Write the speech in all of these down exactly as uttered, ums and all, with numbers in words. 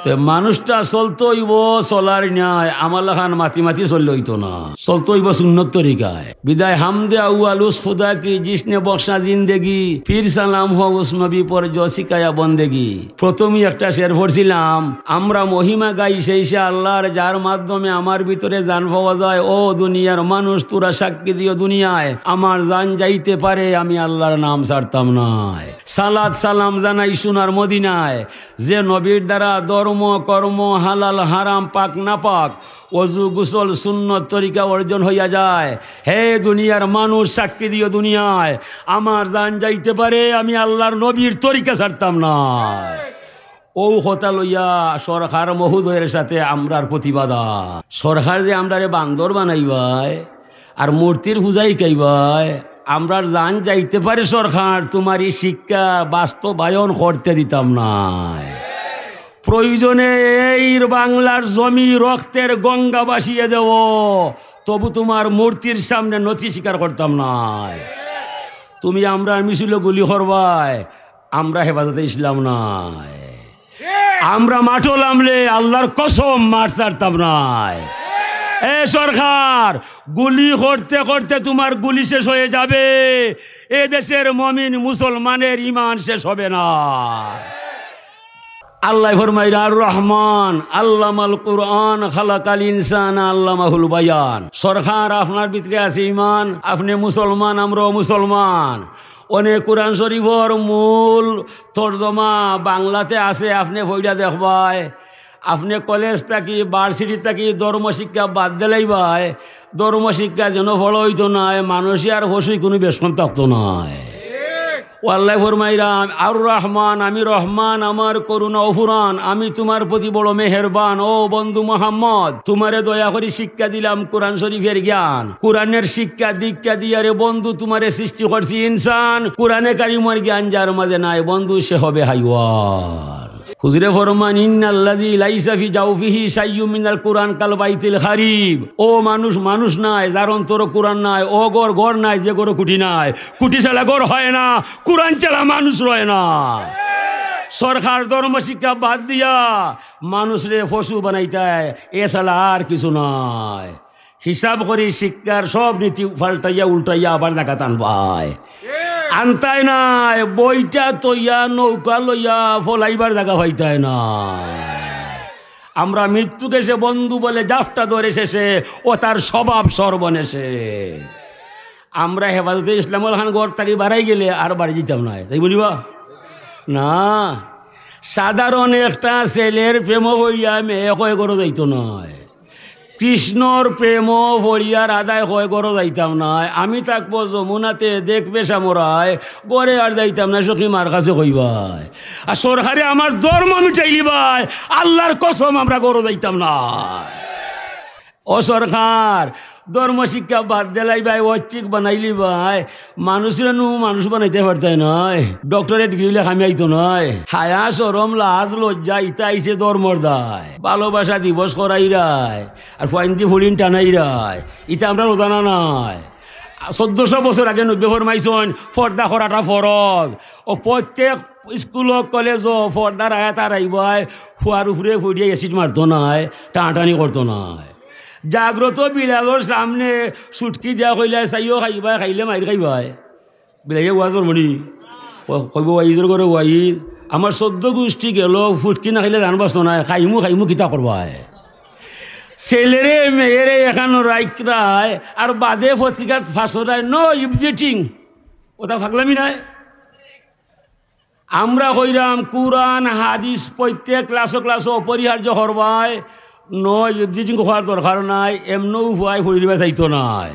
তে মানুষটা চলতো অইবো চলার ন্যায়, আমার লাখান মাতি মাতি চললে অইতো না। চলতো অইবো সুন্নত তরিকায়। বিদায় হামদে আউয়াল উস খুদা কি, জিসনে বখশা জিন্দেগি, ফির সালাম হো উস নবী পর জো সিকায়া বন্দেগি। প্রথমেই একটা শের পড়ছিলাম, আমরা মহিমা গাই সেই সে আল্লাহর, যার মাধ্যমে আমার ভিতরে জান পাওয়া যায়। ও দুনিয়ার মানুষ, তোরা সাক্ষী দিও দুনিয়ায়, আমার জান যাইতে পারে, আমি আল্লাহর নাম ছাড়তাম নায়। সালাত সালাম জানাই সোনার মদিনায়, যে নবীর দ্বারা ধর্ম কর্ম হালাল হারাম পাক না পাক, অজু গোসল সুন্নত তরিকা অর্জন হইয়া যায়। হে দুনিয়ার মানুষ, সাক্ষী দিও দুনিয়ায়, আমার জান যাইতে পারে, আমি আল্লাহর নবীর তরিকা ছাড়তাম নায়। ও কথা লইয়া সরকার মহোদয়ের সাথে আমরার প্রতিবাদ। সরকার যে আমরারে বান্দর বানাইবায় আর মূর্তির পূজা হিকাইবায়, আমরার জান যাইতে পারে সরকার, তোমার এই শিক্ষা বাস্তবায়ন করতে দিতাম নায়। প্রয়োজনে এই বাংলার জমি রক্তের গঙ্গা ভাসিয়ে দেব, তবু তোমার মূর্তির সামনে নতি স্বীকার করতাম নায়। তুমি আমরার মিছিলে গুলি করবায়, আমরা হেফাজতে ইসলাম নায়। আমরা মাঠো লামলে আল্লাহর কসম মাঠ ছাড়তাম নায়। এ সরকার, গুলি করতে করতে তোমার গুলি শেষ হয়ে যাবে, এ দেশের মমিন মুসলমানের ইমান শেষ হবে না। আল্লাহ ফরমাইরা, আর রহমান আল্লামাল কুরআন খালাকাল ইনসান আল্লামাহুল বায়ান। সরকার, আপনার ভিতরে আছে ইমান, আপনি মুসলমান, আমরাও মুসলমান। অনে কোরআন শরীফর মূল তর্জমা বাংলাতে আছে, আপনি পইড়া দেখবায়। আপনি কলেজ থাকি, ভার্সিটি থাকি ধর্ম শিক্ষা বাদ দিলাইবায়, ধর্ম শিক্ষা যেন ফলো হইতো নায়, মানুষে আর পশুই কোনো বেশকম থাকতো নায়। ও আল্লাহ ফরমাইরা, আর রহমান, আমি রহমান, আমার করুণা অফুরান, আমি তোমার প্রতি বড় মেহেরবান। ও বন্ধু মোহাম্মদ, তোমারে দয়া করি শিক্ষা দিলাম কোরআন শরীফের জ্ঞান, কোরআনের শিক্ষা দীক্ষা দিয়া রে বন্ধু, তোমারে সৃষ্টি করছি ইনসান। কোরআনে কারিমর জ্ঞান যার মাঝে নাই বন্ধু, সে হবে হাইওয়ান। হুজুরে ফরমান, ইন্নাল্লাযী লাইসা ফি জাওফিহি শাইউম মিনাল কুরআন কাল বাইতিল খারিব। ও মানুষ, মানুষ নায়, যার অন্তরো কুরআন নাই, ও ঘর, ঘর নাই, যে ঘরো খুঁটি নাই। খুঁটি ছাড়া ঘর হয় না, কুরআন ছাড়া মানুষ রয় না। সরকার ধর্ম শিক্ষা বাদ দিয়া মানুষরে পশু বানাইতায়, এ ছাড়া আর কিছু নাই। হিসাব করি শিক্ষার সব নীতি পাল্টাইয়া উল্টাইয়া আবার জাগাত আনবায়। আনতায় নায়, বইটা তইয়া নৌকা লইয়া ফলাইবার জাগা পাইতায় নায়। আমরা মৃত্যুকে সে বন্ধু বলে জাফটা ধরে শেষে, ও তার স্বভাব সর্বনেশে। আমরা হেফাজতে ইসলামর খান ঘর থাকি বাড়াই গেলে আর বাড়ি দিতাম নায়, তাই বলিবা না? সাধারণ একটা ছেলের প্রেম হইয়া মেয়ে কয় ঘরো যাইতো নায়। কৃষ্ণর প্রেম ফড়িয়ার আদায় কয় ঘরো যাইতাম নায়। আমি থাকবো যমুনাতে, দেখবে শ্যামরায়, ঘরে আর যাইতাম না, সখী মার কাছে কইবায়। আর সরকারে আমার ধর্ম মিটাইলিবায়, আল্লাহর কসম আমরা ঘরো যাইতাম নায়। ও সরকার, ধর্ম শিক্ষা বাদ দিলাইবায়, ঐচ্ছিক বানাইলিবায়, মানুষরে নু মানুষ বানাইতে পারতায় নায়, ডক্টরেট ডিগ্রি অইলে কামে আইতো নায়। হায়া শরম লাজ লজ্জা ইতা আইছে ধর্মর দায়। ভালোবাসা দিবস করাইরায়, আর ফুয়াইন্দি ফুলিন টানাইরায়, ইতা আমরা রোজানা নায়। চোদ্দশো বছর আগে নবী ফরমাইছইন, পর্দা করাটা ফরজ। ও প্রত্যেক স্কুল কলেজো পর্দার আয়াত আর আইবায়, ফুয়ার উপরে ফুড়িয়ে অ্যাসিড মারতো নায়, টানাটানি করতো নায়। জাগ্রত বিলালর সামনে সুটকি দিয়া কইলায়, চাইও খাইবায়, খাইলে মাইর খাইবায়। বিলাইয়ে ওয়াজ করবো নি? ক-, কইবো, "ওয়াইজর ঘরে ওয়াইজ, আমার চোদ্দ গুষ্টি গেল, ফুটকি না খাইলে রান বাঁচতো নায়, খাইমু, খাইমু, কিতা করবায়?" ছেলেরে, মেয়েরে এখানো রাইখরায়, আর বাদে পত্রিকাত ফাঁসরায়, "No exiting।" ওটা ফাগলামি নায়? আমরা কইরাম, কুরআন, হাদিস প্রত্যেক ক্লাসো ক্লাসো অপরিহার্য করবায়, no exiting করার দরকার নাই, এমনও ফুয়ায় ফুড়িলিবায় চাইতো নায়।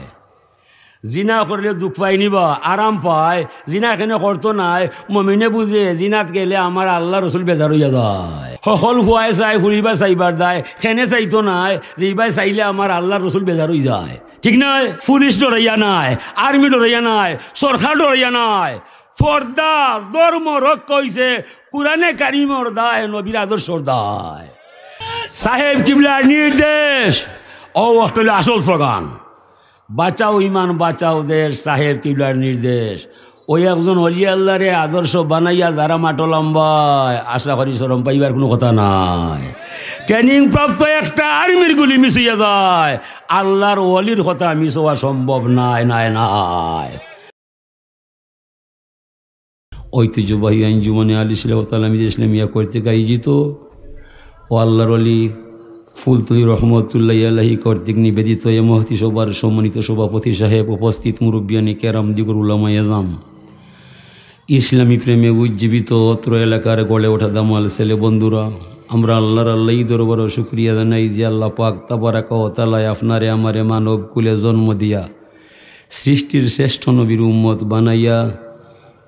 জিনা করলে দুখ পায় নি বা, আরাম পায়। জিনা কেনে করতো নায়, মমিনে বুঝে, জিনাত গেলে আমার আল্লাহ রসুল বেজার অইয়া যায়। হকল ফুয়ায় চায়, ফুড়িবায় চাইবার দায়, কেনে চাইতো নায়, যে ইবায় চাইলে আমার আল্লাহ রসুল বেজার অই যায়। ঠিক নায়? পুলিশ ডরাইয়া নায়, আর্মি ডরাইয়া নায়, সরকার ডরাইয়া নায়। পর্দা ধর্ম রক্ষা অইছে কুরআনে কারিমর দায়, নবীর আদর্শর দায়। সাহেব কিবলার নির্দেশ, ও অকটলে আসল স্লোগান। বাঁচাও ইমান, বাঁচাও দেশ, সাহেব কিবলার নির্দেশ। ওই একজন অলি আল্লাহরে আদর্শ বানাইয়া যারা মাঠো লাম্বায়, আশা করি শরম পাইবার কুনু কথা নাই। ট্রেনিং প্রাপ্ত একটা আর্মির গুলি মিস অইয়া যায়, আল্লাহর অলির কথা মিস অওয়া সম্ভব নায়, নায়, নায়। ঐতিহ্যবাহী আঞ্জুমানে আলী সিলাবত আলামিয়া ইসলামিয়া কর্তৃক আয়োজিত ও আল্লাহর অলি ফুলতলি রহমতুল্লাহ আলাইহি কর্তৃক নিবেদিত এ মহতী সভার সম্মানিত সভাপতি সাহেব, উপস্থিত মুরব্বিয়ানে কেরাম, দিগর উলামায়ে আজম, ইসলামী প্রেমে উজ্জীবিত অত্র এলাকার গড়ে ওঠা দামাল ছেলে বন্ধুরা, আমরা আল্লাহর আল্লাহি দরবারো শুকরিয়া জানাই যে আল্লাহ পাক তাবারাকা ওয়া তাআলায় আপনারে আমারে মানব কুলে জন্ম দিয়া সৃষ্টির শ্রেষ্ঠ নবীর উম্মত বানাইয়া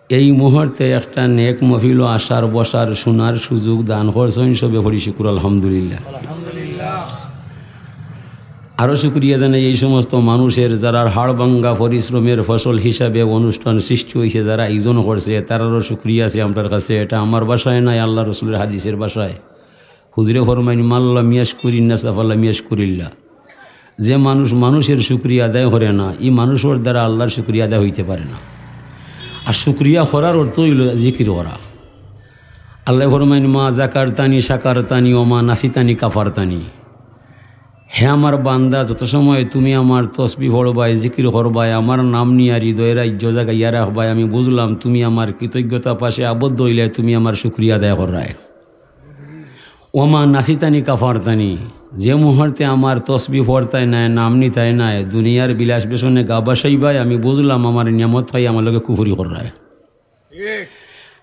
এই মুহূর্তে একটা নেক মহফিলো আসার, বসার, শোনার সুযোগ দান করছইন। সবে পড়ি শুকুর আলহামদুলিল্লাহ। আরও শুকরিয়া জানাই এই সমস্ত মানুষের, যারার হাড়ভাঙ্গা পরিশ্রমের ফসল হিসাবে অনুষ্ঠান সৃষ্টি হইছে, যারা আয়োজন করছে, তারারও শুকরিয়া আছে আমরার কাছে। এটা আমার ভাষায় নায়, আল্লাহ রসুলের হাদিসের ভাষায়। হুজুরে ফরমাইন, "মাল্লাম ইয়াশকুরিন নাসা ফালাম ইয়াশকুরিল্লাহ।" যে মানুষ মানুষের শুকরিয়া আদায় করে না, ই মানুষর দ্বারা আল্লাহর শুকরিয়া আদায় হইতে পারে না। আর শুকরিয়া করার অর্থ হইল জিকির করা। আল্লাহ ফরমাইন, "মা জাকারতানি শাকারতানি ওয়া মা নাসিতানি কাফারতানি।" হে আমার বান্দা, যত সময় তুমি আমার তসবি পড়বায়, জিকির করবায়, আমার নাম নিয়া হৃদয়ে রাজ্য জাগাইয়া রাখবায়, আমি বুঝলাম তুমি আমার কৃতজ্ঞতা পাশে আবদ্ধ হইলে তুমি আমার শুকরিয়া আদায় কররায়। ওমা নাসিতানি কাফারতানি, যে মুহূর্তে আমার তসবি পড়তায় নায়, নাম নিতায় নায়, দুনিয়ার বিলাস ব্যসনে গা ভাসাইবায়, আমি বুঝলাম আমার নিয়ামত খাই আমার লগে কুফুরি কররায়।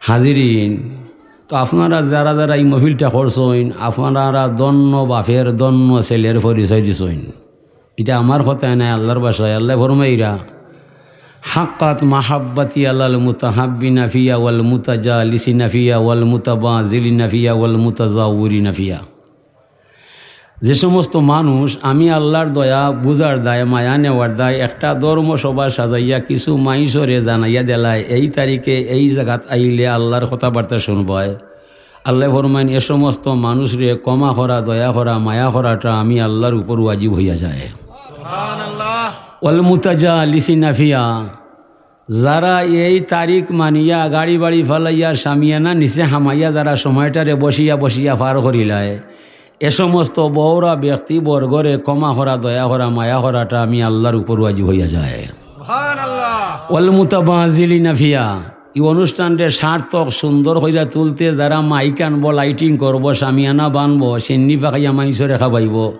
হাজিরিন, তো আপনারা যারা যারা এই মহফিলটা করছইন, আপনারা ধন্য বাপের ধন্য ছেলের পরিচয় দিছইন। এটা আমার কথায় নায়, আল্লাহর ভাষায়। আল্লাহ ফরমাইরা, "হাক্কাত মাহাব্বাতি আলাল মুতাহাব্বিনা ফিয়া ওয়াল মুতাজালিসিনা ফিয়া ওয়াল মুতাবাজিলিনা ফিয়া ওয়াল মুতাজাউরিনা ফিয়া।" যে সমস্ত মানুষ আমি আল্লাহর দয়া বুঝার দায়, মায়া নেওয়ার দায়, একটা ধর্ম সভা সাজাইয়া কিছু মাইনষরে জানাইয়া দিলায়, এই তারিখে এই জাগাত আইলে আল্লাহর কথাবার্তা শুনবায়। আল্লাহ ফরমাইন, এ সমস্ত মানুষরে ক্ষমা করা, দয়া করা, মায়া করাটা আমি আল্লাহর উপর ওয়াজিব হইয়া যায়। সুবহানাল্লাহ। ওয়াল মুতাজালিসিনা ফিয়া, যারা এই তারিখ মানিয়া গাড়ি বাড়ি ফালাইয়া সামিয়ানা নিচে হামাইয়া যারা সময়টারে বসিয়া বসিয়া পার করিলায়, এ সমস্ত বউরা ব্যক্তিবর্গরে ক্ষমা করা, দয়া করা, মায়া করাটা আমি আল্লাহর উপর ওয়াজিব হইয়া যায়। সুবহানাল্লাহ। ওয়াল মুতাবাজিলিনা ফিয়া, এই অনুষ্ঠানটা সার্থক সুন্দর কইরা তুলতে যারা মাইক আনবো, লাইটিং করবো, সামিয়ানা বানবো, সিন্নি পাকাইয়া মাইনষরে খাবাইবো,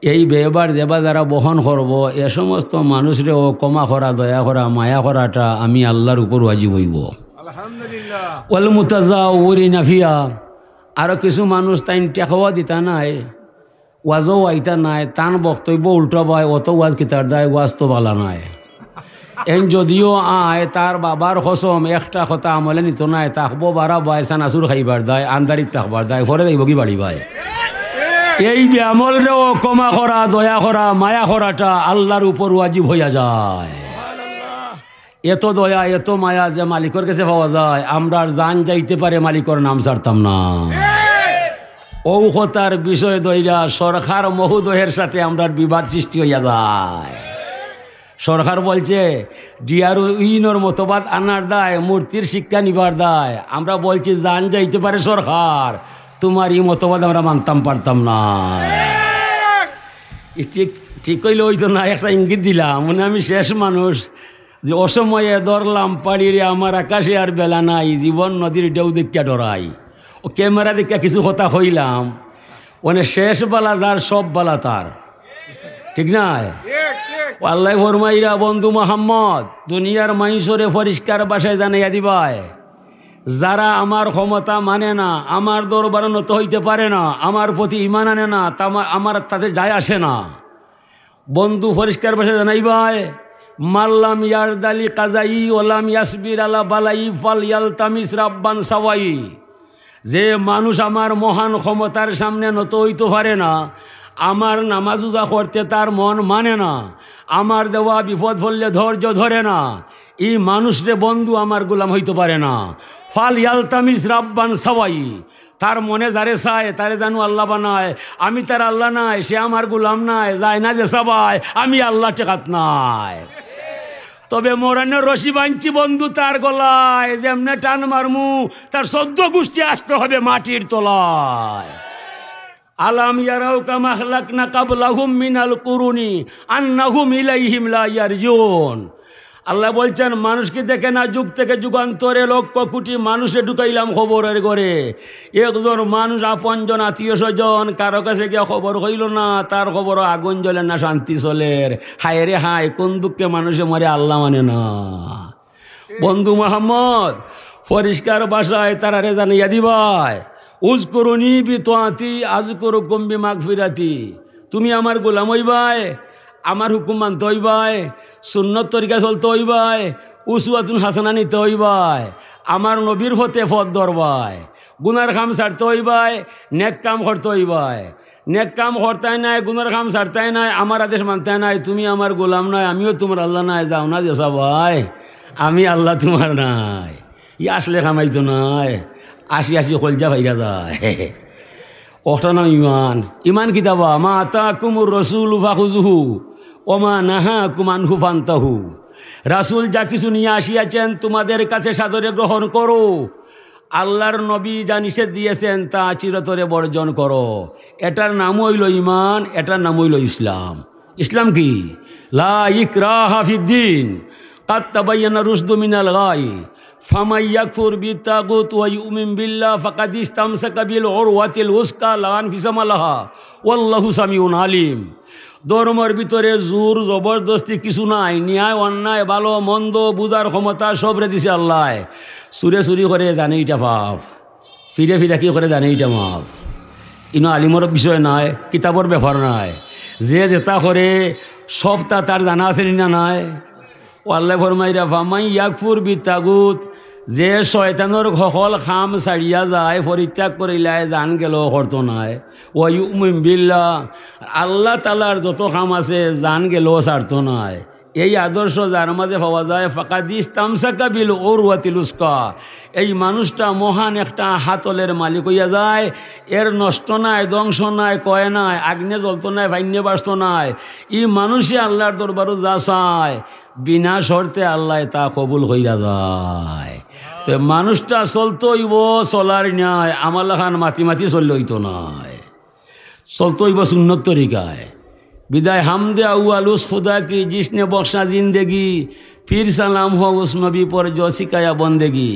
এই ব্যয়ভার যেবা যারা বহন করবো, এ সমস্ত মানুষরেও ক্ষমা করা, দয়া করা, মায়া করাটা আমি আল্লাহর উপর ওয়াজিব হইবো। আলহামদুলিল্লাহ। ওয়াল মুতাজাউরিনা ফিয়া, আরো কিছু মানুষ তাইন টেকাও দিতা নায়, ওয়াজও আইতা নায়, তান বক্তব্য উল্টা বায়, অত ওয়াজ কিতার দায়, ওয়াজ তো বালা নায়। এন যদিও আয়, তার বাবার কসম, একটা কথা আমলে নিত নায়, থাকবো বারা বায়, চানাচুর খাইবার দায়, আন্দারিত থাকবার দায়, পরে যাইবো কি বাড়ি বায়। এই বেআমলরেও ক্ষমা করা, দয়া করা, মায়া করাটা আল্লাহর উপর ওয়াজিব হইয়া যায়। এত দয়া, এত মায়া যে মালিকর গেছে পাওয়া যায়, আমরার জান যাইতে পারে, মালিকর নাম ছাড়তাম না। ও কথার বিষয় দইরা সরকার মহোদয়ের সাথে আমরার বিবাদ সৃষ্টি হইয়া যায়। সরকার বলছে, "ডিআরও ইনর মতবাদ আনার দায়, মূর্তির শিক্ষা নিবার দায়।" আমরা বলছি, "জান যাইতে পারে সরকার, তোমার এই মতবাদ আমরা মানতাম পারতাম না।" ঠিক, ঠিক কইলে হইতো না, একটা ইঙ্গিত দিলাম, মানে আমি শেষ মানুষ, যে অসময়ে ধরলাম পাড়িরে আমার আকাশে আর বেলা নাই, জীবন নদীর ঢেউ দেখিয়া ডরাই। ও ক্যামেরা দেখিয়া কিছু কথা কইলাম, মানে শেষ বালা যার সব বালা তার, ঠিক না? ও আল্লাহ ফরমাইরা, বন্ধু মোহাম্মদ, দুনিয়ার মাইনষরে পরিষ্কার ভাষায় জানাইয়া দিবায়, যারা আমার ক্ষমতা মানে না, আমার দরবারে নত হইতে পারে না, আমার প্রতি ইমান আনে না, তা আমা-, আমার তাতে যায় আসে না। বন্ধু পরিষ্কার ভাষায় জানাইবায়, "মাল্লাম ইয়ারদালি কাজাই ওলাম ইয়াসবির আলা বালাই ফাল ইয়ালতামিস রাব্বান সাওয়াই।" যে মানুষ আমার মহান ক্ষমতার সামনে নত হইতে পারে না, আমার নামাজ রোজা করতে তার মন মানে না, আমার দেওয়া বিপদ পড়লে ধৈর্য ধরে না, এই মানুষরে বন্ধু আমার গোলাম হইতে পারে না। ফাল ইয়ালতামিস রাব্বান সাওয়াই, তার মনে যারে চায়, তারে জানু আল্লাহ বানায়। আমি তার আল্লাহ নায়, সে আমার গোলাম নায়, যায় না যে সবাই, আমি আল্লাহ ঠেকাত নায়। তবে মরণের রশি বানছি বন্ধু তার গলায়, যেমনে টান মারমু, তার চৌদ্দ গুষ্টি আসতে হবে মাটির তলায়। আলাম ইয়ারাউ কামা খালাকনা কাবলাহুম মিনাল কুরুনি আন্নাহুম ইলাইহিম লা ইয়ারজিউন। আল্লাহ বলছেন, মানুষ কি দেখে না? যুগ থেকে যুগান্তরে লক্ষ কোটি মানুষে ঢুকাইলাম খবরের ঘরে। একজন মানুষ, আপনজন, আত্মীয় স্বজন, কারো কাছে গিয়া খবর হইল না, তার খবরও আগুন জ্বলে না, শান্তি চলের। হায় রে হায়, কোন দুঃখে মানুষে মরে আল্লাহ মানে না। বন্ধু মোহাম্মদ, পরিষ্কার ভাষায় তারারে জানাইয়া দিবায়, উজকুরুনি বিতাআতি আজকুরুকুম বিমাগফিরাতি। তুমি আমার গোলাম অইবায়, আমার হুকুম মানতে অইবায়, সুন্নত তরিকা চলতে অইবায়, উসওয়াতুন হাসানা নিতে অইবায়, আমার নবীর পথে পথ ধরবায়, গুনার কাম ছাড়তে অইবায়, নেক কাম করতে অইবায়। নেক কাম করতায় নায়, গুনার কাম ছাড়তায় নায়, আমার আদেশ মানতায় নায়, তুমি আমার গোলাম নায়, আমিও তোমার আল্লাহ নায়, যাও না যেসা ভাই, আমি আল্লাহ তোমার নায়। ই আসলে কামাইতো নায়, আসি আসি কলজা ফাইরা যায়। ওটা নাম ইমান। ইমান কিতাবা, মা আতাকুমুর রাসূলু ফাখুযুহু, ওয়া মা নাহাকুম আনহু ফান্তাহু। রাসূল যা কিছু নিয়ে আসিয়াছেন, তোমাদের কাছে সাদরে গ্রহণ করো। আল্লাহর নবী যা নিষেধ দিয়েছেন, তা চিরতরে বর্জন করো। এটার নাম হইল ইমান, এটার নাম হইল ইসলাম। ইসলাম কি? লা ইকরাহা ফিদ্দিন, কাদ তাবায়্যানা রুশদু মিনাল গাই, ফামান ইয়াকফুর বিত্তাগুত ওয়া ইউমিন বিল্লাহ ফাকাদ ইস্তামসাকা বিল উরওয়াতিল উসকা লা ইনফিসামা লাহা, ওয়াল্লাহু সামিউন আলিম। ধর্মর ভিতরে জোর জবরদস্তি কিছু নাই, ন্যায় অন্যায় ভালো মন্দ বুঝার ক্ষমতা সবরে দিছে আল্লায়। চুরে চুরি করে জানে ইটা পাপ, ফিরে ফিরে কি করে জানে ইটা মাপ। ইনো আলিমর বিষয় নায়, কিতাবর ব্যাপার নায়। যে যেটা করে সবটা তার জানা আছে নি না নাই? ও আল্লায় ফরমাইরা, ফামান ইয়াকফুর বিত্তাগুত, যে শয়তানর হকল কাম ছাড়িয়া যায়, পরিত্যাগ করিলায়, জান গেল করতো নায়। ওয়া ইউমিন বিল্লাহ, আল্লাহ তাআলার যত কাম আছে, জান গেল ছাড়তো নায়। এই আদর্শ যার মাঝে পাওয়া যায়, ফাকাদ ইস্তামসাকা বিল উরওয়াতিল উসকা, এই মানুষটা মহান একটা হাতলের মালিক হইয়া যায়। এর নষ্ট নাই, ধ্বংস নাই, ক্ষয় নাই, আগ্নে জ্বলতো নাই, ফাইন্নে বাসতো নাই। ই মানুষে আল্লাহর দরবারও যা চায়, বিনা শর্তে আল্লায় তা কবুল কইরা যায়। তো মানুষটা চলতো অইবো, চলার ন্যায়, আমার লাখান মাতি মাতি চললে অইতো নায়। চলতো অইবো সুন্নত তরিকায়। বিদায় হামদে আউয়াল উস খুদা কি, জিসনে বখশা জিন্দেগি, ফির সালাম হো উস নবী পর জো সিকায়া বন্দেগি।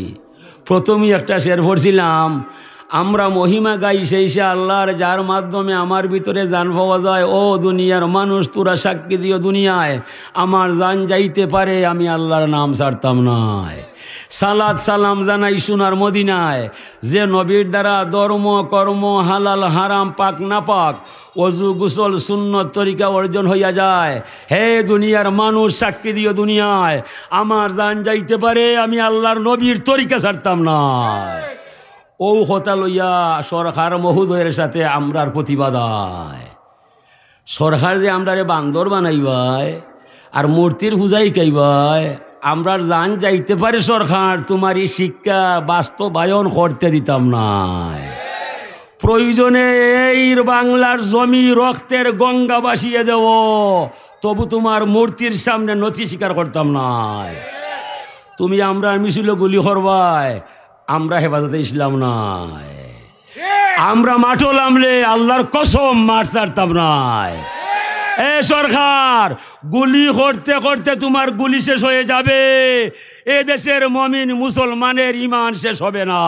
প্রথমেই একটা শের পড়ছিলাম, আমরা মহিমা গাই সেই সে আল্লাহর, যার মাধ্যমে আমার ভিতরে জান পাওয়া যায়। ও দুনিয়ার মানুষ, তোরা সাক্ষী দিও দুনিয়ায়, আমার জান যাইতে পারে, আমি আল্লাহর নাম ছাড়তাম নায়। সালাত সালাম জানাই সোনার মদিনায়, যে নবীর দ্বারা ধর্ম কর্ম হালাল হারাম পাক না পাক, অজু গোসল সুন্নত তরিকা অর্জন হইয়া যায়। হে দুনিয়ার মানুষ, সাক্ষী দিও দুনিয়ায়, আমার জান যাইতে পারে, আমি আল্লাহর নবীর তরিকা ছাড়তাম না। ও কথা লইয়া সরকার মহোদয়ের সাথে আমরার প্রতিবাদ আয়। সরকার যে আমরারে বান্দর বানাইবায় আর মূর্তির পূজা হিকাইবায়, আমরার জান যাইতে পারে সরকার, তোমার এই শিক্ষা বাস্তবায়ন করতে দিতাম নায়। প্রয়োজনে এই বাংলার জমি রক্তের গঙ্গা ভাসিয়ে দেব, তবু তোমার মূর্তির সামনে নতি স্বীকার করতাম নায়। তুমি আমরার মিছিলে গুলি করবায়, আমরা হেফাজতে ইসলাম নায়। আমরা মাঠো লামলে আল্লাহর কসম মাঠ ছাড়তাম নায়। এ সরকার, গুলি করতে করতে তোমার গুলি শেষ হয়ে যাবে, এ দেশের মমিন মুসলমানের ইমান শেষ হবে না।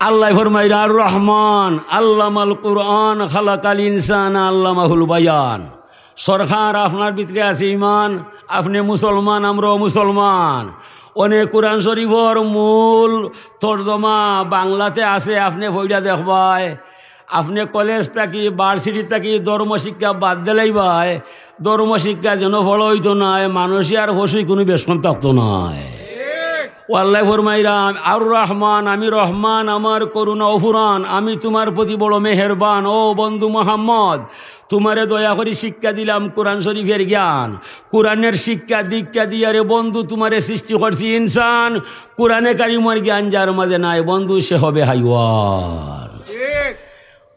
আল্লাহ ফরমাইরা, আর রহমান আল্লামাল কুরআন খালাকাল ইনসান আল্লামাহুল বায়ান। সরকার, আপনার ভিতরে আছে ইমান, আপনি মুসলমান, আমরাও মুসলমান। অনে কোরআন শরীফর মূল তর্জমা বাংলাতে আছে, আপনি পইড়া দেখবায়। আপনি কলেজ থাকি, ভার্সিটি থাকি ধর্মশিক্ষা বাদ দিলাইবায়, ধর্মশিক্ষা যেন পড়া অইতো নায়, মানুষে আর পশুই কোনো বেশকম থাকতো নায়। ও আল্লায় ফরমাইরা, আর রহমান, আমি রহমান, আমার করুণা অফুরান, আমি তুমার প্রতি বড় মেহেরবান। ও বন্ধু মোহাম্মদ, তুমারে দয়া করি শিক্ষা দিলাম কোরআন শরীফের জ্ঞান। কোরআনের শিক্ষা দীক্ষা দিয়া রে বন্ধু তুমারে সৃষ্টি করছি ইনসান। কোরআনে কারিমর জ্ঞান যার মাঝে নাই বন্ধু, সে হবে হাইওয়ান।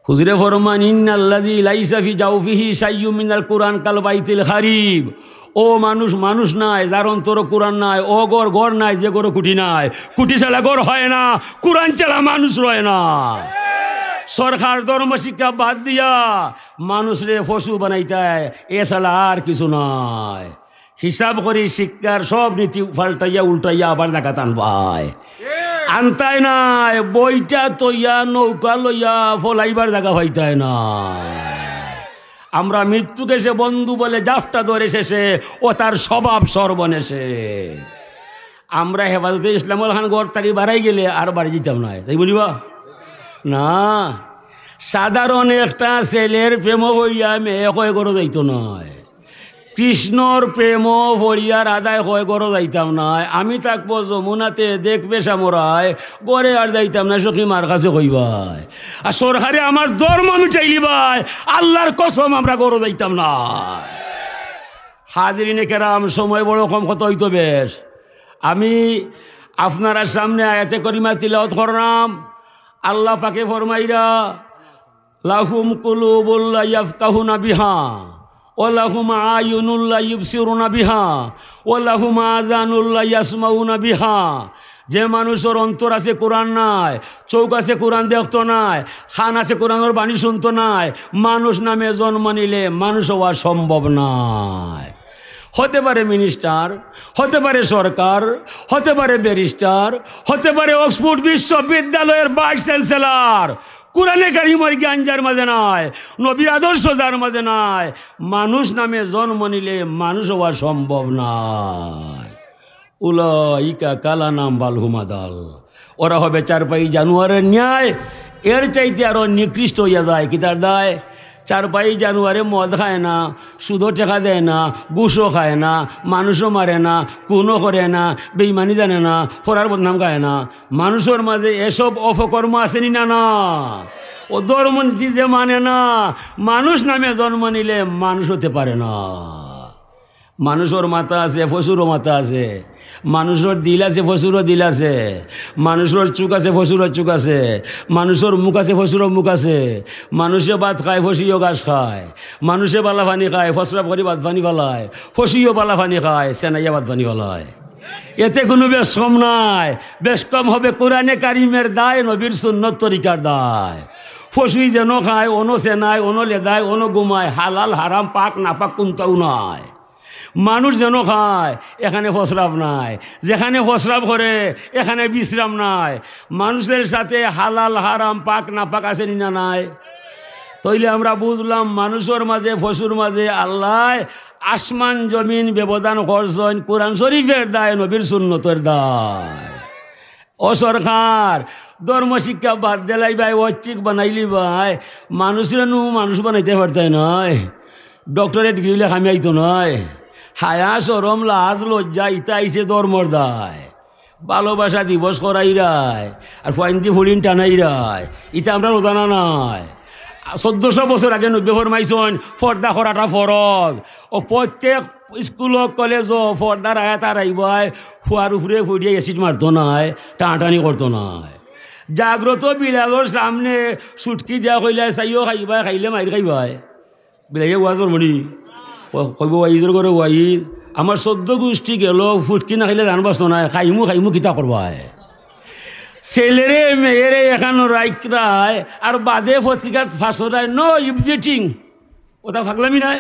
হুজুরে ফরমান, "ইন্নাল্লাযী লাইসা ফি জাওফিহি শাইয়ুম মিনাল কুরআন কাল বাইতিল খারিব।" ও মানুষ, মানুষ নায়, যার অন্তরো কুরআন নাই, ও ঘর, ঘর নাই, যে ঘরো খুঁটি নাই। খুঁটি ছাড়া ঘর হয় না, কুরআন ছাড়া মানুষ রয় না। সরকার ধর্ম শিক্ষা বাদ দিয়া মানুষরে পশু বানাইতায়, এ ছাড়া আর কিছু নাই। হিসাব করি শিক্ষার সব নীতি পাল্টাইয়া উল্টাইয়া আবার জাগাত আনবায়। আনতায় নায়, বইটা তইয়া নৌকা লইয়া ফলাইবার জাগা পাইতায় না। আমরা মৃত্যুকে সে বন্ধু বলে জাফটা ধরে শেষে, ও তার স্বভাব সর্বনেশে। আমরা হেফাজতে ইসলামর খান ঘর থাকি বারাই গেলে আর বাড়ি যাইতাম নায়, তাই বলিবা? না, সাধারণ একটা ছেলের প্রেমো পড়িয়া মেয়ে কয় ঘরো যাইতো নায়। কৃষ্ণর প্রেমো পড়িয়া রাধায় কয় ঘরো যাইতাম নায়, আমি থাকবো যমুনাতে, দেখবে শ্যামরায়, ঘরে আর যাইতাম নায়, সখী মার কাছে কইবায়। আর সরকারে আমার ধর্ম মিটাইলিবায়, আল্লাহর কসম আমরা ঘরো যাইতাম নায়। হাজিরিনে কেরাম, সময় বড় কম, কত অইতো বেশ। আমি আপনারার সামনে আয়াতে করিমা তিলাওয়াত করলাম। আল্লাহ পাকে ফরমাইরা, "লাহুম কুলুবুল লা ইয়াফকাহুনা বিহা, ওয়া লাহুম আয়ুনুল লা ইউবসিরুনা বিহা, ওয়া লাহুম আযানুল লা ইয়াসমাউনা বিহা।" যে মানুষর অন্তর আছে কোরআন নাই, চউখ আছে কোরআন দেখতো নায়, কান আছে কোরআনর বাণী শুনতো নায়, মানুষ নামে জন্ম নিলে মানুষ হওয়া সম্ভব নায়। হতে পারে মিনিস্টার, হতে পারে সরকার, হতে পারে ব্যারিস্টার, হতে পারে অক্সফোর্ড বিশ্ববিদ্যালয়ের ভাইস চ্যান্সেলর। কোরআনে কারিমর জ্ঞান যার মাঝে নাই, নবীর আদর্শ যার মাঝে নাই, মানুষ নামে জন্ম নিলে মানুষ হওয়া সম্ভব নয়। উলাইকা কাল আনআম বাল হুম আদাল। ওরা হবে চারপাই জানোয়ারের ন্যায়, এর চাইতে আরো নিকৃষ্ট হইয়া যায়। কিতার দায়? চারপাই জানোয়ারে মদ খায় না, সুদো টেকা দেয় না, ঘুষও খায় না, মানুষও মারে না, খুনও করে না, বেইমানি জানে না, ফরার বদনাম খায় না। মানুষর মাঝে এসব অপকর্ম আছে নি না? না। ও ধর্ম নীতি যে মানে না, মানুষ নামে জন্ম নিলে মানুষ হতে পারে না। মানুষর মাথা আছে, পশুরও মাথা আছে। মানুষর দিল আছে, পশুরও দিল আছে। মানুষর চউখ আছে, পশুরও চউখ আছে। মানুষর মুখ আছে, পশুরও মুখ আছে। মানুষে ভাত খায়, পশুও ঘাস খায়। মানুষে বালা পানি খায়, প্রস্রাব করি ভাত পানি ফালায়। পশুও বালা পানি খায়, সেনাইয়া ভাত পানি ফালায়। এতে কুনু বেশ কম নাই। বেশ কম হবে কোরআনে কারিমের দায়, নবীর সুন্নত তরিকার দায়। পশুই যেন খায়, অনো সেনায়, অনো লেদায়, অনো ঘুমায়, হালাল হারাম পাক নাপাক কুনটাও নাই। মানুষ যেন খায়, এখানে প্রস্রাব নাই, যেখানে প্রস্রাব করে এখানে বিশ্রাম নাই। মানুষের সাথে হালাল হারাম পাক নাপাক আছে নি না নাই? তইলে আমরা বুঝলাম মানুষর মাঝে পশুর মাঝে আল্লায় আসমান জমিন ব্যবধান করছইন কোরআন শরীফের দায়, নবীর সুন্নতর দায়। ও সরকার, ধর্ম শিক্ষা বাদ দিলাইবায়, ঐচ্ছিক বানাইলিবায়, মানুষরে নু মানুষ বানাইতে পারতায় নায়। ডক্টরেট ডিগ্রি অইলে কামে আইতো নায়। হায়া শরম লাজ লজ্জা ইতা আইছে ধর্মর দায়। ভালোবাসা দিবস করাইরায়, আর ফুয়াইন্দি ফুড়িন টানাইরায়, ইতা আমরার অজানা নায়। চৌদ্দশো বছর আগে নবীয়ে ফরমাইছইন, পর্দা করাটা ফরজ। ও প্রত্যেক স্কুল কলেজো পর্দার আয়াত আরাইবায়, ফুয়ার উপরে পড়িয়া অ্যাসিড মারতো নায়, টানাটানি করতো নায়। জাগ্রত বিলালর সামনে সুটকি দিয়া কইলায়, "চাইও খাইবায়, খাইলে মাইর খাইবায়।" বিলাইয়ে ওয়াজ করবো নি? ক-, কইবো, "ওয়াইজর ঘরো ওয়াইজ, আমার চৌদ্দ গুষ্টি গেলো, ফুটকি না খাইলে জান বাঁচতো নায়, খাইমু, খাইমু, কিতা করবায়?" ছেলেরে, মেয়েরে এখানো রাইখরায়, আর বাদে পত্রিকাত ফাঁসরায়, "No exiting।" ওটা ফাগলামি নায়?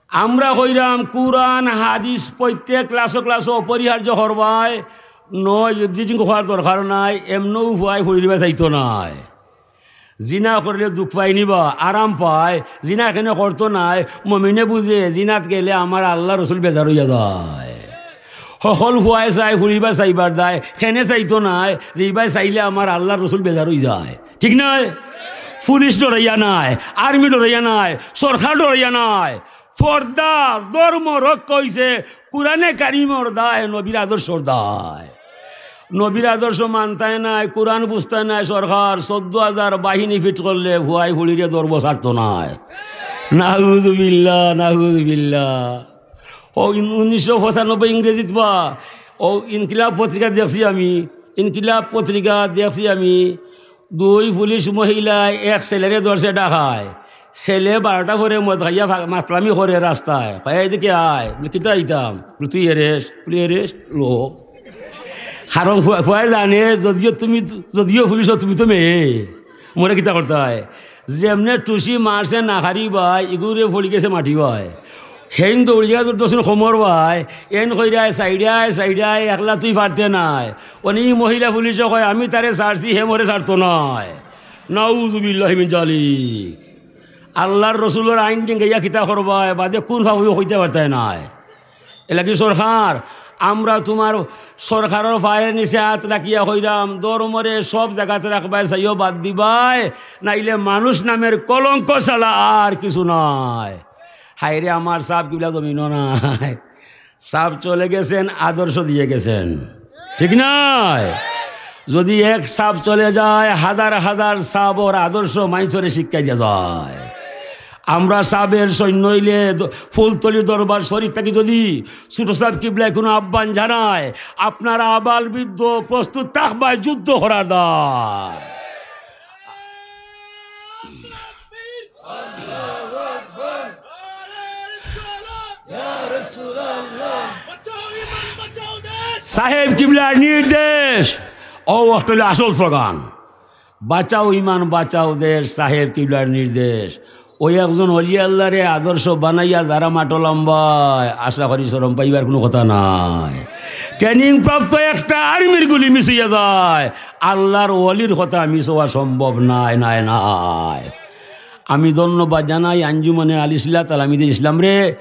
আমরা কইরাম, কোরআন, হাদিস প্রত্যেক ক্লাসো ক্লাসো অপরিহার্য করবায়, no exiting কওয়ার দরকার নাই, এমনও ফুয়ায় ফুড়ির বায় চাইতো নায়। জিনা করলে দুখ পায় নি বা, আরাম পায়, জিনা কেনে করতো নায়, মমিনে বুঝে, জিনাত গেলে আমার আল্লার রসুল বেজার অইয়া যায়। হকল ফুয়ায় চায়, ফুড়ির বায় চাইবার দায়, কেনে চাইতো নায়, যে ইবায় চাইলে আমার আল্লার রসুল বেজার অই যায়। ঠিক নায়? পুলিশ ডরাইয়া নায়, আর্মি ডরাইয়া নায়, সরকার ডরাইয়া নায়, পর্দা ধর্ম রক্ষা অইছে কোরআনে কারিমর দায়, নবীর আদর্শর দায়। নবীর আদর্শ মানতায় নায়, কোরআন বুঝতায় নায়, সরকার চৌদ্দ হাজার বাহিনী ফিট করলে ফুয়াই ফুড়িরে ধরবো ছাড়তো নায়। নাউজুবিল্লাহ, নাউজুবিল্লাহ। ও ইন-, উনিশশো পঁচানব্বই ইংরেজিত বা, ও ইনকিলাব পত্রিকা দেখছি আমি, ইনকিলাব পত্রিকা দেখছি আমি, দুই পুলিশ মহিলায় এক ছেলেরে ধরছে ঢাকায়। ছেলে বারোটা পরে মদ খাইয়া ফা-, মাতলামি করে রাস্তায়। কয়, "এদিকে আয়।" বলে, "কিতা আইতাম?" বলে, "তুই arrest।" বলে, "Arrest লো।" কারণ ফুয়া-, ফুয়ায় জানে, যদিও তুমি, যদিও পুলিশ, তুমি তো মেয়ে, মরে কিতা করতায়? যেমনে টুসি মারছে না হারি ভাই, ইগুরে পড়ি গেছে মাটি ভাই। হেইন দৌড়িয়া দূর দর্শন খমর ভাই, এন কইরায়, "সাইডায়, সাইডায়, একলা তুই পারতে নায়।" অনি মহিলা পুলিশে কয়, "আমি তারে ছাড়ছি, হে মরে ছাড়তো নায়।" নাউজুবিল্লাহি মিন জালিক। আল্লাহর রসুলর আইন ডিঙ্গাইয়া কিতা করবায়, বাদে কোন ফাফুয়ে কইতে পারতায় নায়। এলাকি সরকার, আমরা তোমার সরকারর পায়ের নিচে হাত রাখিয়া কইরাম, ধর্মরে সব জাগাত রাখবায়, চাইও বাদ দিবায়, নাইলে মানুষ নামের কলঙ্ক ছাড়া আর কিছু নাই। হায়রে আমার সাব কিবলা জমিনও নাই। সাব চলে গেছেন, আদর্শ দিয়ে গেছেন, ঠিক নায়? যদি এক সাব চলে যায়, হাজার হাজার সাবর আদর্শ মাইনষরে শিক্ষা দিয়া যায়। আমরা সাবের সৈন্য অইলে দ-, ফুলতলির দরবার শরীফ থাকি যদি ছোট সাব কিবলায় কোনো আহ্বান জানায়, আপনারা আবাল বৃদ্ধ প্রস্তুত থাকবায় যুদ্ধ করার দায়। সাহেব কিবলার নির্দেশ, ও অকটলে আসল স্লোগান, "বাঁচাও ইমান, বাঁচাও দেশ", সাহেব কিবলার নির্দেশ। ওই একজন অলি আল্লাহরে আদর্শ বানাইয়া যারা মাঠো লাম্বায়, আশা করি শরম পাইবার কোনো কথা নাই। ট্রেনিং প্রাপ্ত একটা আর্মির গুলি মিস অইয়া যায়, আল্লাহর ওলির কথা মিস হওয়া সম্ভব নায়, নায়, নায়। আমি ধন্যবাদ জানাই আঞ্জুমনে আল ইসলাহ তালামিদে ইসলামরে,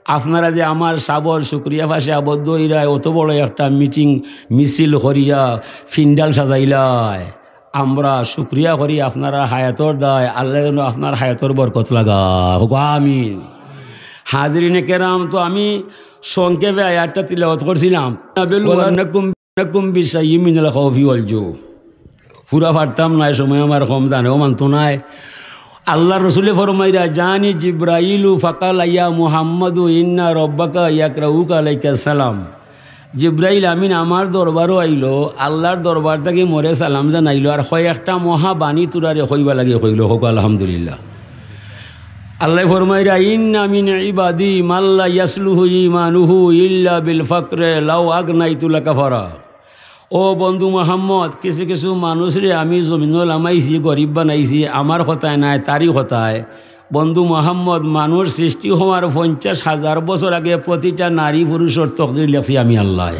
আপনারা যে আমার সাবর শুকরিয়া ফাঁসে আবদ্ধ অইরা অত বড় একটা মিটিং মিছিল করিয়া ফিন্ডাল সাজাইলায়, আমরা শুকরিয়া করি আপনারা হায়াতর দায়, আল্লাহ যেন আপনার হায়াতর বরকত লাগা হোক, আমিন। হাজিরিনে কেরাম, তো আমি সংক্ষেপে আয়াতটা তিলাওয়াত করছিলাম, "নাবেলু ওয়ান্নাকুম, নাকুম বিশাইয়্যিম মিনাল খাউফি ওয়াল জু।" পুরা পারতাম না, সময় আমার কম, জানেও মানতো নায়। আল্লাহর রসুলে ফরমাইরা, "জানি জিব্রাইলু ফাকালা ইয়া মুহাম্মাদু ইন্না রব্বাকা ইয়াকরাউকা আলাইকা সালাম।" জিব্রাইল আমিন আমার দরবারও আইলো, আল্লাহর দরবার থাকি মোরে সালাম জানাইলো, আর কয় একটা মহা বাণী তুরারে কইবা লাগি কইলো, হোক আলহামদুলিল্লাহ। আল্লাহ ফরমাইরা, "ইন্না মিন ইবাদি মাল্লা ইয়াসলুহু ইমানুহু ইল্লা বিল ফাকরে লাউ আগনাইতু লাকাফারা।" ও বন্ধু মোহাম্মদ, কিছু কিছু মানুষরে আমি জমিনো লামাইছি, গরিব বানাইছি, আমার কথায় নায়, তারই কথায়। বন্ধু মোহাম্মদ, মানুষ সৃষ্টি হওয়ার পঞ্চাশ হাজার বছর আগে প্রতিটা নারী পুরুষর তকদির লেখছি আমি আল্লাহ।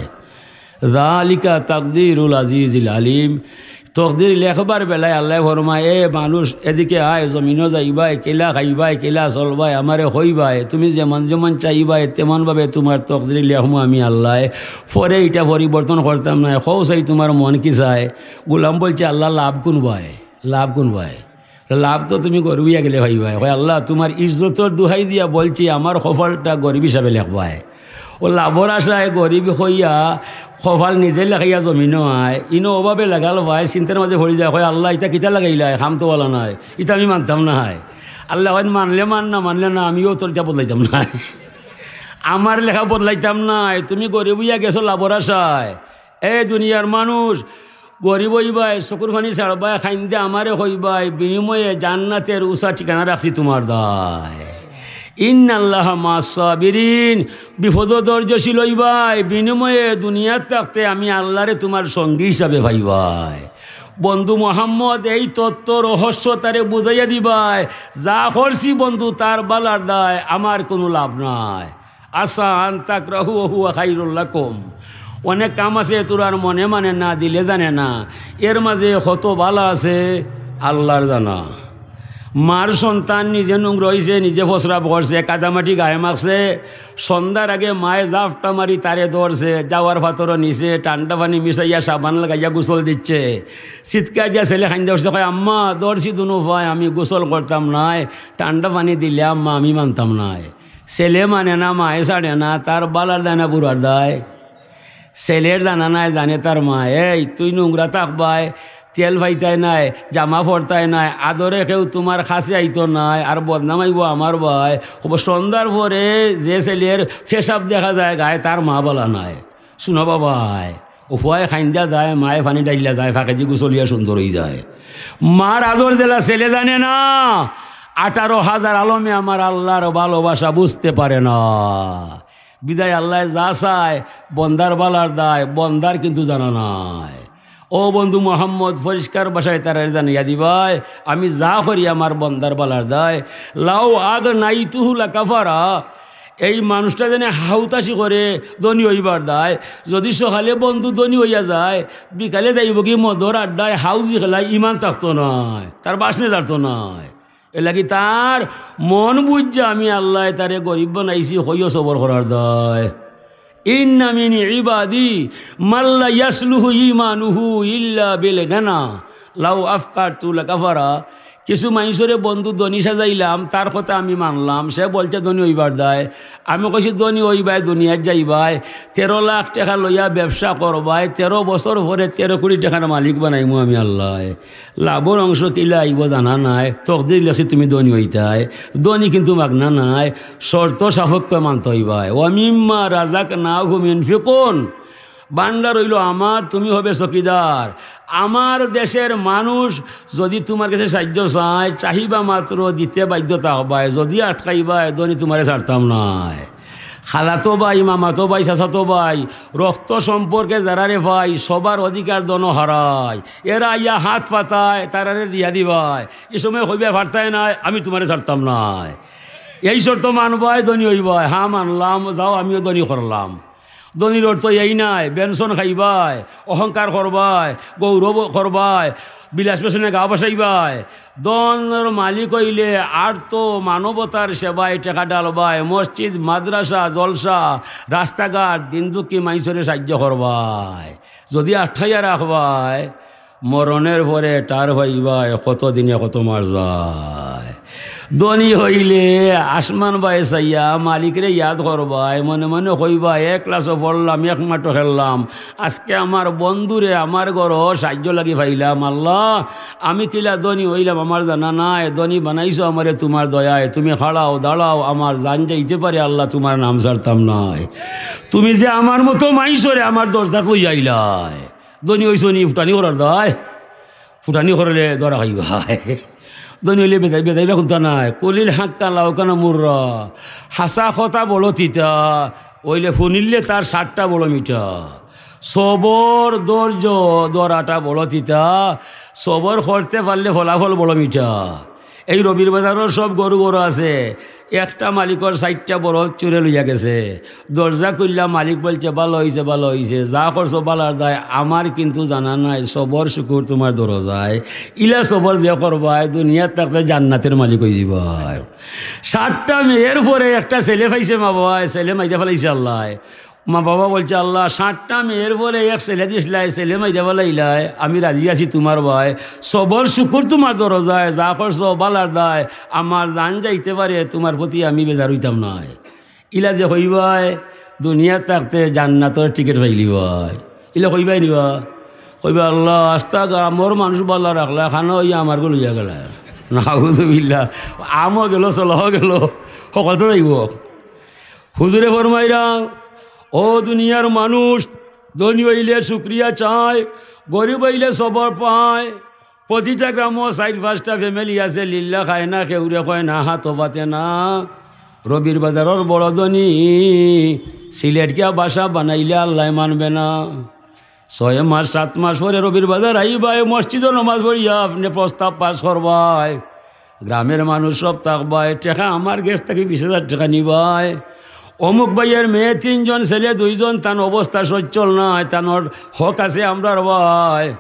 জালিকা তাকদিরুল আজিজিল আলিম। তকদির লেখবার বেলায় আল্লাহ ফরমায়, "এ মানুষ, এদিকে আয়, জমিনো যাইবায়, কিলা খাইবায়, কিলা চলবায়, আমারে কইবায়, তুমি যেমন যেমন চাইবায়, তেমন ভাবে তোমার তকদির লেখমু আমি আল্লাহ। পরে ইটা পরিবর্তন করতাম নায়, কও চাই তোমার মন কি চায়?" গোলাম বলছে, "আল্লাহ, লাভ কোন বায়, লাভ কোন বায়?" লাভ তো তুমি গরিব অইয়া গেলে পাইবায়। কয়, "আল্লাহ, তোমার ইজ্জতর দুহাই দিয়া বলছি, আমার কপালটা গরিব হিসাবে লেখবায়।" ও লাভর আশায় গরিব হইয়া কপাল নিজে লেখাইয়া জমিনো আয়, ইনো অভাবে লাগাল পায়, চিন্তার মাঝে পড়ি যায়, কয়, "আল্লাহ, ইটা কিতা লাগাইলায়? কাম তো ভালা নায়, ইটা আমি মানতাম নায়।" আল্লাহ কইন, "মানলে মান, না মানলে না, আমিও তোর ইটা বদলাইতাম নায়, আমার লেখা বদলাইতাম নায়। তুমি গরিব অইয়া গেছো লাভর আশায়।" এ দুনিয়ার মানুষ, গরিব অইবায়, চকুর পানি ছাড়বায়, কাইন্দে আমারে কইবায়, বিনিময়ে জান্নাতের উচা ঠিকানা রাখছি তোমার দায়। ইন্নাল্লাহা মা'আস সাবিরিন, বিপদো ধৈর্যশীল অইবায়, বিনিময়ে দুনিয়াত থাকতে আমি আল্লাহরে তোমার সঙ্গী হিসাবে পাইবায়। বন্ধু মোহাম্মদ এই তত্ত্ব রহস্য তারে বুঝাইয়া দিবায়, যা করছি বন্ধু তার বালার দায়, আমার কোনো লাভ নাই। আসা আন তাকরাহু ওয়া হুয়া খাইরুল লাকুম। অনেক কাম আছে তোরার মনে মানে না, দিলে জানে না, এর মাঝে কত বালা আছে আল্লাহর জানা। মার সন্তান নিজে নোংরা অইছে, নিজে প্রস্রাব করছে, কাদামাটি গায়ে মাখছে, সন্ধ্যার আগে মায়ে জাপটা মারি তারে ধরছে, যাওয়ার পাথরও নিছে, ঠান্ডা পানি মিশাইয়া সাবান লাগাইয়া গোসল দিচ্ছে। চিৎকার দিয়া ছেলে কাইন্দা উঠছে, কয়, "আম্মা, ধরছি দুনো পায়, আমি গোসল করতাম নায়, ঠান্ডা পানি দিলে আম্মা আমি মানতাম নায়।" ছেলে মানে না, মায়ে ছাড়ে না, তার বালার দায় না বুড়ার দায়? ছেলের জানা নাই, জানে তার মায়। এই, তুই নোংরা থাকবায়, তেল পাইতায় নায়, জামা পরতায় নায়, আদরে কেউ তুমার কাছে আইতো নায়, আর বদনাম আইবো আমার বায়। কইবো, সন্ধ্যার পরে যে ছেলের পেশাব দেখা যায় গায়ে, তার মা বালা নায়। শুনো বাবায়, ও ফুয়ায় কাইন্দা যায়, মায়ে পানি ঢাইল্লা যায়, ফাঁকেদি গুছলিয়া সুন্দর অইযায়। মার আদর যেলা ছেলে জানে না, আঠারো হাজার আলমে আমার আল্লার ভালোবাসা বুঝতে পারে না। বিদায় আল্লায় যা চায়, বন্দার বালার দায়, বন্দার কিন্তু জানা নাই। ও বন্ধু মোহাম্মদ, পরিষ্কার ভাষায় তারারে জানাইয়া দিবায়, আমি যা করি আমার বন্দার বালার দায়। লাউ আগনাইতুহু লাকাফারা, এই মানুষটা যেন হাউতাশি করে ধনী অইবার দায়। যদি সকালে বন্ধু ধনী অইয়া যায়, বিকালে যাইবোগি মদর আড্ডায়, হাউজি খেলায়, ইমান থাকতো নায়, তার বাসনে জারতো নায়। এরলাগি তার মন বুঝছে আমি আল্লায় তারে গরিব বানাইছি, কইও সবর করার দায়। ইন্না মিন ইবাদি মাল্লা ইয়াসলুহু ইমানুহু ইল্লা বিল গানা, লাউ আফকারতু লাকাফারা। কিছু মাইনষরে বন্ধু ধনী সাজাইলাম, তার কথা আমি মানলাম, সে বলছে ধনী অইবার দায়। আমি কইছি, ধনী অইবায়, দুনিয়াত যাইবায়, তেরো লাখ টেকা লইয়া ব্যবসা করবায়, তেরো বছর পরে তেরো কোটি টেকার মালিক বানাইমু আমি আল্লায়। লাভর অংশ কিলা আইবো জানা নাই, তকদির লেখছে তুমি ধনী অইতায়। ধনী কিন্তু মাগনা নায়, শর্ত সাপেক্ষে মানতে অইবায়। ওয়া মিম্মা রাজাকনাহুম ইউনফিকুন, ভান্ডার অইলো আমার, তুমি হবে চকিদার। আমার দেশের মানুষ যদি তুমার গেছে সাইয্য চায়, চাহিবা মাত্র দিতে বাধ্য থাকবায়, যদি আটকাইবায়, ধনী তুমারে ছাড়তাম নায়। খালাতো ভাই, মামাতো ভাই, চাচাতো ভাই, রক্ত সম্পর্কে যারারে পাই, সবার অধিকার ধনো হারায়। এরা আইয়া হাত পাতায়, তারারে দিয়া দিবায়। ই সময় কইবায়, পারতায় নায়, আমি তুমারে ছাড়তাম নায়। এই শর্ত মানবায়, ধনী অইবায়। হ্যাঁ, মানলাম, যাও, আমিও ধনী করলাম। ধনীর অর্থ এই নায়, বেনশন খাইবায়, অহংকার করবায়, গৌরব করবায়, বিলাস বেসনে গা ভাসাইবায়। ধনর মালিক অইলে আর তো মানবতার সেবায় টেকা ঢালবায়, মসজিদ, মাদ্রাসা, জলসা, রাস্তাঘাট, দিন দুঃখী মাইনষরে সাইয্য করবায়। যদি আটকাইয়া রাখবায়, মরণের পরে টের পাইবায় কত দিনে কত মাস যায়। ধনী অইলে আসমান বায় চাইয়া মালিকরে ইয়াদ করবায়, মনে মনে কইবায়, এক ক্লাসও পড়লাম, এক মাঠও খেললাম, আজকে আমার বন্ধুরে আমার ঘরো সাইয্য লাগি পাইলাম। আল্লাহ, আমি কিলা ধনী অইলাম আমার জানা নাই, ধনী বানাইছো আমারে তুমার দয়ায়, তুমি খাড়াও, দাঁড়াও, আমার জান যাইতে পারে আল্লাহ, তুমার নাম ছাড়তাম নায়। তুমি যে আমার মতো মাইনষরে আমার দরজাত লইয়া আইলায়। ধনী অইছো নি ফুটানি করার দায়? ফুটানি করলে ধরা খাইবায়। ধনী অইলে বেজাই-, বেজাইবা কুন্তা নাই। কুলিল হাক্কা লাউ কানা মুররা। হাছা কথা বড় তিতা, অইলে হুনিলে তার স্বাদটা বড় মিঠা। সবর, ধৈর্য ধরাটা বড় তিতা, সবর করতে পারলে ফলাফল বড় মিঠা। এই রবির বাজারর সব গরু গরু আছে, একটা মালিকর চাইরটা বলদ চুরে লইয়া গেছে। দরজা খুললা, মালিক বলছে, "ভালা অইছে, ভালা অইছে, যা করছো ভালার দায়, আমার কিন্তু জানা নাই, সবর শুকুর তুমার দরজায়।" ইলা সবর যে করবায়, দুনিয়াত থাকতে জান্নাতের মালিক অইযিবায়। সাতটা মেয়ের পরে একটা ছেলে পাইছে মা বাবায়, ছেলে মাইরা ফালাইছে আল্লায়। মা বাবা বলছে, "আল্লাহ, সাতটা মেয়ের পরে এক ছেলে দিছলায়, ছেলে মাইরা ফালাইলায়, আমি রাজি আছি তুমার বায়, সবর শুকুর তুমার দরজায়, যা করছো ভালার দায়, আমার জান যাইতে পারে, তুমার প্রতি আমি বেজার অইতাম নায়।" ইলা যে কইবায়, দুনিয়াত থাকতে জান্নাতর টিকিট পাইলিবায়। ইলা কইবায় নিবা? কইবা, "আল্লাহ, আস্তা গ্রামর মানুষ ভালা রাখলা, খানো অইয়া আমারগু লইয়া গেলা।" নাউজুবিল্লাহ। আমও গেল, চলাও গেল, হকলতা যাইবো। হুজুরে ফরমাইরা, ও দুনিয়ার মানুষ, ধনী অইলে শুকরিয়া চায়, গরিব অইলে সবর পায়। প্রতিটা গ্রামো চাইর পাঁচটা family আছে, লিল্লা খায় না, কেউরে কয় না, হাতও পাতে না। রবির বাজারর বড় ধনী, সিলেট গিয়া বাসা বানাইলে আল্লায় মানবে না। ছয় মাস, সাত মাস পরে রবির বাজার আইবায়, মসজিদো নমাজ পড়িয়া আপনে প্রস্তাব পাস করবায়। গ্রামের মানুষ সব থাকবায়, টেকা আমার গেছ থাকি বিশ হাজার টেকা নিবায়। অমুক ভাইয়ের মেয়ে তিনজন, ছেলে দুইজন, তান অবস্থা সচ্ছল নায়, তানর হক আছে আমরার বায়।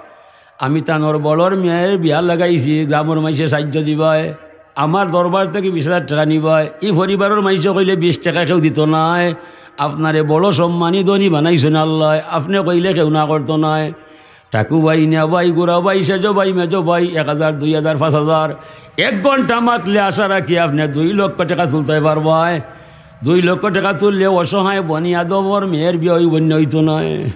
আমি তানর বড়র মেয়ের বিয়া লাগাইছি, গ্রামর মাইনষে সাইয্য দিবায়। আমার দরবার থাকি বিশ হাজার টেকা নিবায়। ই পরিবারর মাইনষে কইলে বিশ টেকা কেউ দিতো নায়। আপনারে বড় সম্মানী ধনী বানাইছইন আল্লায়, আপনে কইলে কেউ না করতো নায়। টাকু ভাই, নিয়া ভাই, গুড়া ভাই, সেজো ভাই, মেজো ভাই, এক হাজার, দুই হাজার, পাঁচ হাজার, এক ঘন্টা মাতলে আশা রাখি আপনে দুই লক্ষ টেকা তুলতায় পারবায়। দুই লক্ষ টেকা তুললে অসহায় বনি আদমর মেয়ের বিয়া অইবো নি না অইতো নায়?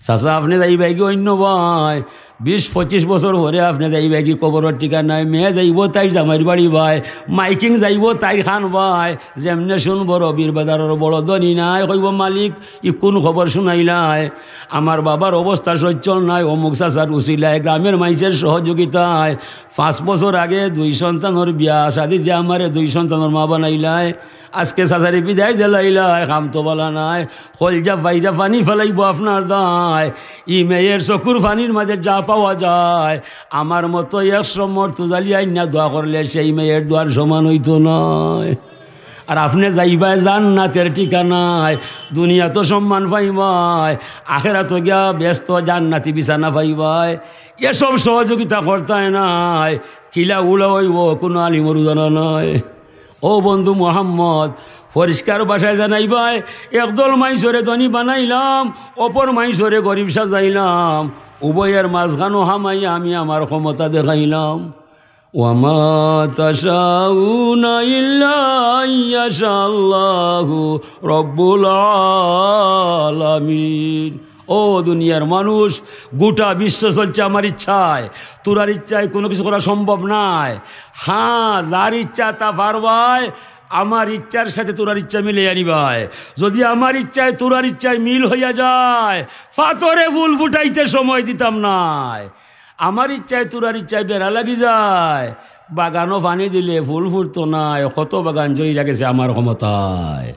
চাচা, আপনে যাইবায় গি অইন্য বায়, বিশ পঁচিশ বছর পরে আপনে যাইবায় গি কবরর ঠিকানায়, মেয়ে যাইবো তাইর জামাইর বাড়ি বায়, মাইকিং যাইবো তাইর খান বায়, যেমনে শুনবো রবির বাজারর বড় ধনী নায়, কইবো, "মালিক, ই কুন খবর শুনাইলায়? আমার বাবার অবস্থা সচ্ছল নায়, অমুক চাচার উছিলায়, গ্রামের মাইনষের সহযোগিতায় পাঁচ বছর আগে দুই সন্তানর বিয়া শাদি দিয়া আমারে দুই সন্তানর মা বানাইলায়।" আজকে চাচারে বিদায় দিলাইলায়, কাম তো বালা নায়, কইলজা বাইরা পানি ফালাইবো আপনার দায়। ই মেয়ের চকুর পানির মাঝে যা পাওয়া যায়, আমার মতো একশো মর্ত জালি আইন্না দোয়া করলে সেই মেয়ের দোয়ার সমান অইতো নায়। আর আপনে যাইবায় জান্নাতের ঠিকানায়, দুনিয়াত সম্মান পাইবায়, আখেরাতো গিয়া বেহেস্ত জান্নাতি বিছানা পাইবায়। এসব সহযোগিতা করতায় নায়, কিলা উলা অইবো, কুনু আলিমর জানা নায়। ও বন্ধু মোহাম্মদ, পরিষ্কার ভাষায় জানাইবায়, একদল মাইনষরে ধনী বানাইলাম, অপর মাইনষরে গরিব সাজাইলাম, উভয়ের মাঝখানো হামাইয়া আমি আমার ক্ষমতা দেখাইলাম। "ওয়া মা তাশাউনা ইল্লা আন ইয়াশা আল্লাহু রাব্বুল আলামিন।" ও দুনিয়ার মানুষ, গোটা বিশ্ব চলছে আমার ইচ্ছায়, তোরার ইচ্ছায় কুনু কিছু করা সম্ভব নায়। হ্যাঁ, যার ইচ্ছা তা পারবায়, আমার ইচ্ছার সাথে তোরার ইচ্ছা মিলে আনিবায়। যদি আমার ইচ্ছায় তোরার ইচ্ছায় মিল হইয়া যায়, পাথরে ফুল ফুটাইতে সময় দিতাম নায়। আমার ইচ্ছায় তোরার ইচ্ছায় বেড়া লাগি যায়, বাগানো পানি দিলে ফুল ফুটতো নায়, কত বাগান জইরা গেছে আমার ক্ষমতায়।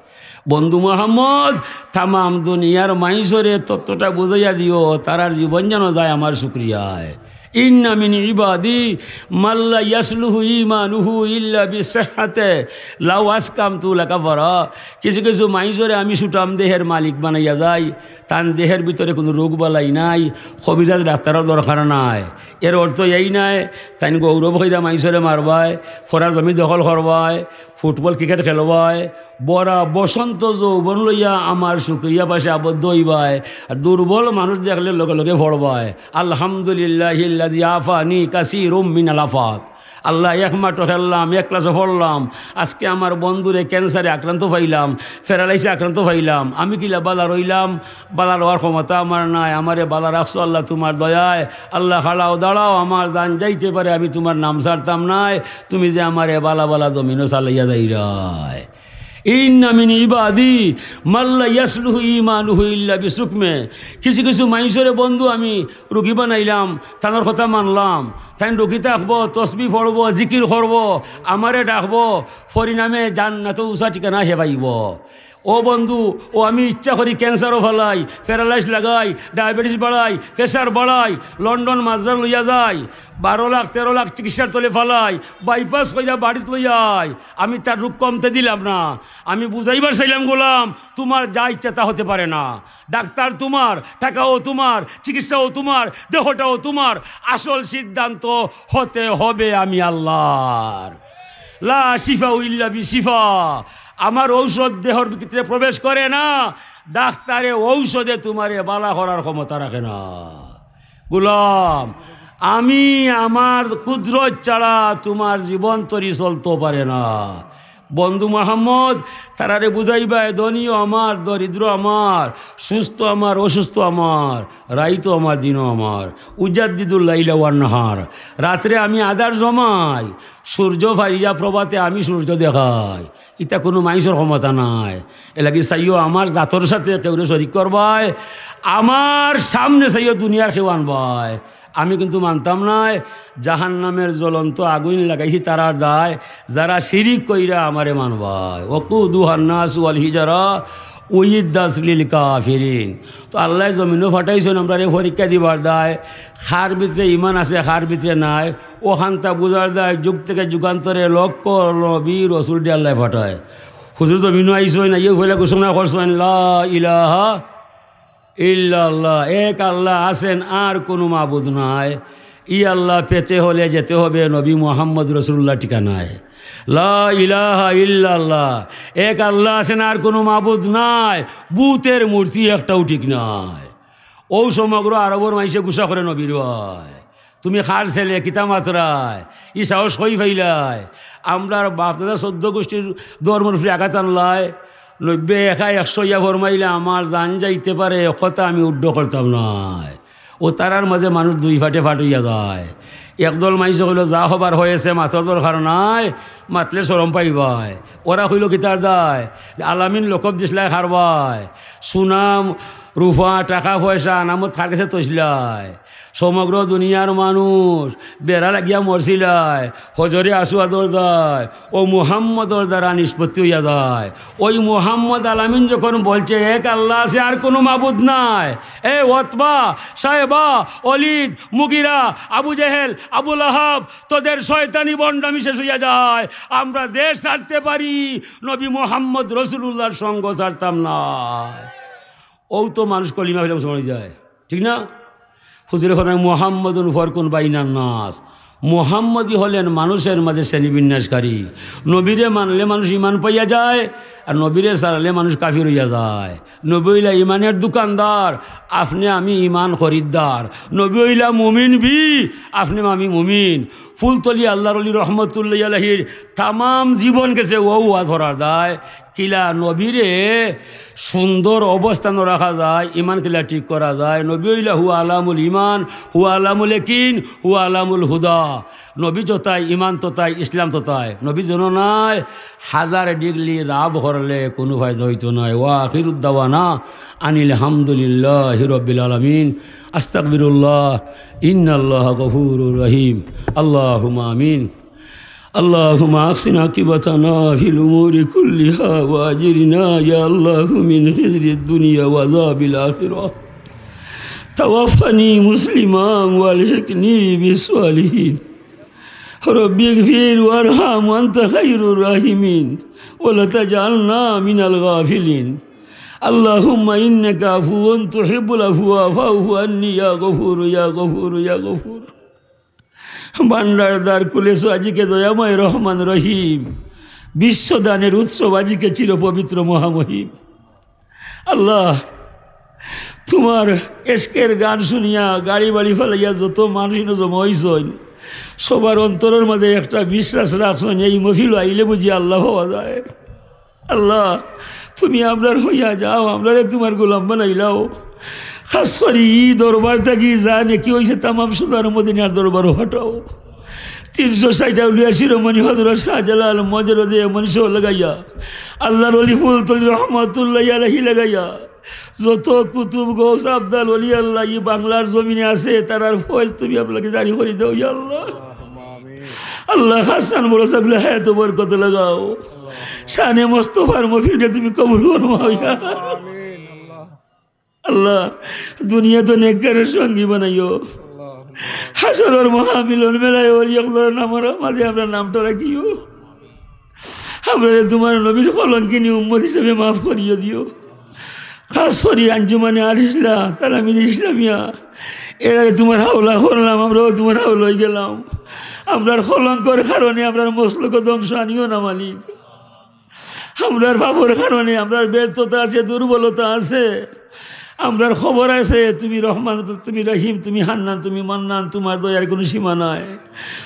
বন্ধু মোহাম্মদ, তামাম দুনিয়ার মাইনষরে তত্ত্বটা বুঝাইয়া দিও, তারার জীবন যেন যায় আমার শুকরিয়ায়। ইন্না মিন ইবাদি মাল্লা ইয়াসলুহু ইমানুহু ইল্লা বিসিহহাতে লাউ আসকামতু লাকাফারা। কিছু কিছু মাইনষরে আমি সুঠাম দেহের মালিক বানাইয়া যাই, তান দেহের ভিতরে কুনু রোগ বালাই নাই, কবিরাজ ডাক্তারর দরকার নাই। এর অর্থ এই নায় তাইন গৌরব কইরা মাইনষরে মারবায়, ফরা জমি দখল করবায়, ফুটবল ক্রিকেট খেলবায়, ভরা বসন্ত যৌবন লইয়া আমার শুকরিয়া পাশে আবদ্ধ অইবায়, আর দুর্বল মানুষ দেখলে লগে লগে পড়বায়, "আলহামদুলিল্লাহিল্লাযী আফানি কাসীরুম মিনাল আফাত।" আল্লাহ, এক মাঠো খেললাম, এক ক্লাসে পড়লাম, আজকে আমার বন্ধুরে ক্যান্সারে আক্রান্ত পাইলাম, প্যারালাইসে আক্রান্ত পাইলাম, আমি কিলা বালা রইলাম? বালা রওয়ার ক্ষমতা আমার নাই, আমারে বালা রাখছো আল্লাহ তুমার দয়ায়। আল্লাহ, খাড়াও দাঁড়াও, আমার জান যাইতে পারে, আমি তুমার নাম ছাড়তাম নায়, তুমি যে আমারে বালা বালা জমিনো চালাইয়া যাইরায়। ইন্না মিন ইবাদি মাল্লা ইয়াসলুহু ইমানুহু ইল্লা বিসুকমে। কিছু কিছু মাইনষরে বন্ধু আমি রুগী বানাইলাম, তানর কথা মানলাম, তাইন রুগী থাকবো, তসবি পড়বো, জিকির করবো, আমারে ডাকবো, পরিণামে জান্নাতো উচা ঠিকানা হে পাইবো। ও বন্ধু, ও আমি ইচ্ছা করি ক্যান্সারও ফালাই, প্যারালাইস লাগাই, ডায়াবেটিস বাড়াই, প্রেশার বাড়াই, লন্ডন মাদ্রাজ লইয়া যাই, বারো লাখ তেরো লাখ চিকিৎসার তলে ফালাই, বাইপাস কইরা বাড়িত লইয়া আই। আমি তার রোগ কমতে দিলাম না। আমি বুঝাইবার চাইলাম, গোলাম, তুমার যা ইচ্ছা তা হতে পারে না। ডাক্তার তুমার, টাকাও তুমার, চিকিৎসাও তুমার, দেহটাও তুমার। আসল সিদ্ধান্ত হতে হবে আমি আল্লাহর। লা শিফা ইল্লা বি শিফা। আমার ঔষধ দেহর ভিতরে প্রবেশ করে না। ডাক্তারে ঔষধে তুমারে বালা করার ক্ষমতা রাখে না। গোলাম, আমি আমার কুদরত ছাড়া তুমার জীবন তরি চলতো পারে না। বন্ধু মোহাম্মদ, তারারে বুঝাইবায়, ধনীও আমার, দরিদ্র আমার, সুস্থ আমার, অসুস্থ আমার, রাইতও আমার, দিনও আমার। উজাদ্দিদুল লাইলা ওয়ান নাহার। রাত্রে আমি আধার জমাই, সূর্য ফারিয়া প্রভাতে আমি সূর্য দেখাই। ইতা কুনু মাইনষর ক্ষমতা নাই। এরলাগি চাইও আমার জাতর সাথে কেউরে শরিক করবায়, আমার সামনে চাইও দুনিয়ার কেউ আনবায়। আমি কিন্তু মানতাম নায়, জাহান্নামের জ্বলন্ত আগুইন লাগাইছি তারার দায়, যারা শিরিক কইরা আমারে মানবায়। ওয়াকুদুহান নাসু ওয়াল হিজারা উইদ্দাত লিল কাফিরিন। তো আল্লায় জমিনো ফাটাইছইন আমরারে পরীক্ষা দিবার দায়, কার ভিতরে ইমান আছে, কার ভিতরে নাই, অখানতা বুঝার দায় যুগ থেকে যুগান্তরে লক্ষ নবী রসুলরে আল্লায় ফাটায়। হুজুর জমিনো আইছইন, আইয়া পয়লা ঘোষণা করছইন, "লা ইলাহা ইল্লাল্লাহ, এক আল্লাহ আছেন, আর কোনো মাবুদ নাই।" ই আল্লাহ পেতে হলে যেতে হবে নবী মুহাম্মদ রসুলুল্লাহর ঠিকানায়। লা ইলাহা ইল্লাল্লাহ, এক আল্লাহ আছেন, আর কোনো মাবুদ নাই, বুতের মূর্তি একটাও ঠিক নাই। ও সমগ্র আরবর মাইনষে গুসা করে নবীর ভাই। তুমি কার ছেলে, কিতা মাতরায়? ই সাহস কই পাইলায়? আমরার বাপ দাদা চৌদ্দ গোষ্ঠীর ধর্মর উপরে আঘাত আনলায়। নবীয়ে একা একশো ইয়া ফরমাইলা, "আমার জান যাইতে পারে, এ কথা আমি উড্ড করতাম নায়।" ও তারার মাঝে মানুষ দুই ফাটে ফাট অইয়া যায়। একদল মাইনষে কইলো, "যা হবার হয়েছে, মাতার দরকার নাই, মাতলে শরম পাইবায়।" ওরা কইলো, "কিতার দায়?" "আলামিন লকব দিছলায় কারবায়, সুনাম, রুফা, টাকা পয়সা, আনামত কার গেছে তৈছলায়?" সমগ্র দুনিয়ার মানুষ বেড়া লাগিয়া মরছিলায়, হজরে আসওয়াদর দায় ও মুহাম্মদর দ্বারা নিষ্পত্তি অইয়া যায়। ওই মুহাম্মদ আলামিন যখন বলছে, "এক আল্লাহ আছে, আর কোনো মাবুদ নাই," এ ওতবা, সাহেবা, অলিদ, মুগিরা, আবু জেহেল, আবু লাহাব, তোদের শয়তানি ভণ্ডামি শেষ অইয়া যায়। আমরা দেশ ছাড়তে পারি, নবী মুহাম্মদ রসুলুল্লাহর সঙ্গ ছাড়তাম না। ও তো মানুষ কলিমা ফেলে মুসলমান অইয়া যায়, ঠিক না? হুজুরে ফরমায়, "মুহাম্মাদুন ফারকুন বাইনান নাস।" মুহাম্মদই হলেন মানুষের মাঝে শ্রেণী বিন্যাসকারী। নবীরে মানলে মানুষ ইমান পাইয়া যায়, আর নবীরে ছাড়লে মানুষ কাফির অইয়া যায়। নবী অইলা ইমানের দোকানদার, আপনে আমি ইমান খরিদ্দার। নবী অইলা মুমিন বি, আপনে আমি মুমিন। ফুলতলি আল্লাহর অলি রহমতুল্লাহ আলাইহির তামাম জীবন গেছে ও ওয়াজ করার দায়। কিলা নবীরে সুন্দর অবস্থানও রাখা যায়, ইমান কিলা ঠিক করা যায়। নবী অইলা হুয়া আলামুল ইমান, হুয়া আলামুল ইয়াকিন, হুয়া আলামুল হুদা। নবী যতায়, ইমান ততায়, ইসলাম ততায়। নবী যেন নাই, হাজার ডিগ্রি রাব করলে কোনো ফায়দা অইতো নায়। ওয়া আখিরুদ দাওয়ানা আনিল হামদুলিল্লাহি রাব্বিল আলামিন। আস্তাগফিরুল্লাহ, ইন্নাল্লাহা গফুরুর রহিম। আল্লাহুম্মা আমিন। اللهم أحسن عاقبتنا في الأمور كلها وأجرنا يا الله من خزي الدنيا وعذاب الآخرة. توفني مسلما وألحقني بالصالحين. رب اغفر وارحم وأنت خير الراحمين ولا تجعلنا من الغافلين. اللهم إنك عفو تحب العفو فاعف عني يا غفور يا غفور يا غفور. ভান্ডারদার কুলেসু আজিকে দয়াময় রহমান রহিম, বিশ্বদানের উৎসব আজিকে চিরপবিত্র মহামহিম। আল্লাহ, তোমার এশকের গান শুনিয়া গাড়ি বাড়ি ফালাইয়া যত মানুষ ইনো জমা অইছইন, সবার অন্তরের মাঝে একটা বিশ্বাস রাখছইন, এই মহফিল আইলে বুঝি আল্লাহ পাওয়া যায়। আল্লাহ, তুমি আমরার হইয়া যাও, আমরারে তোমার গোলাম বানাইলাও। খাস করি ই দরবার থাকি যা নেকি অইছে তামাম সুদার মদিনার দরবারও পাঠাও। তিনশো ষাইট আউলিয়া শিরোমণি হজরত শাহজালাল মজরদে মনীষও লাগাইয়া, আল্লাহর অলি ফুলতলি রহমতুল্লাহ আলাইহি লাগাইয়া, যত কুতুব গৌস আবদাল অলি আল্লাহ ই বাংলার জমিনে আছে, তারার ফয়েজ তুমি আমরাকে জারি করি দাও, ইয়া আল্লাহ। আল্লাহ, হাসান বড় সাহেব হায়াত বরকত লাগাও। শানে মোস্তফার মহফিলকে তুমি কবুল ফরমাও, ইয়া আল্লাহ। আল্লাহ, দুনিয়া তো নেককারের সঙ্গী বানাইও। হাসরের মহামিলন মেলায় অলি অকলর নামর মাঝে আমরার নামটা রাখিও। আমরারে তোমার নবীর কলঙ্কিনী উম্মত হিসেবে মাফ করিয়া দিও। খাস করি আঞ্জুমানে আল ইসলাহ, তালামিজ ইসলামিয়া, এরারে তোমার হাওলা করলাম, আমরাও তোমার হাওলা অইগেলাম। আমরার কলঙ্কর কারণে আমরার মসলক ধ্বংস আনিও না, মালিক। আমরার পাপর কারণে আমরার ব্যর্থতা আছে, দুর্বলতা আছে, আমরার খবর আছে। তুমি রহমান, তুমি রহিম, তুমি হান্নান, তুমি মান্নান, তোমার দয়ার কোনো সীমা নাই।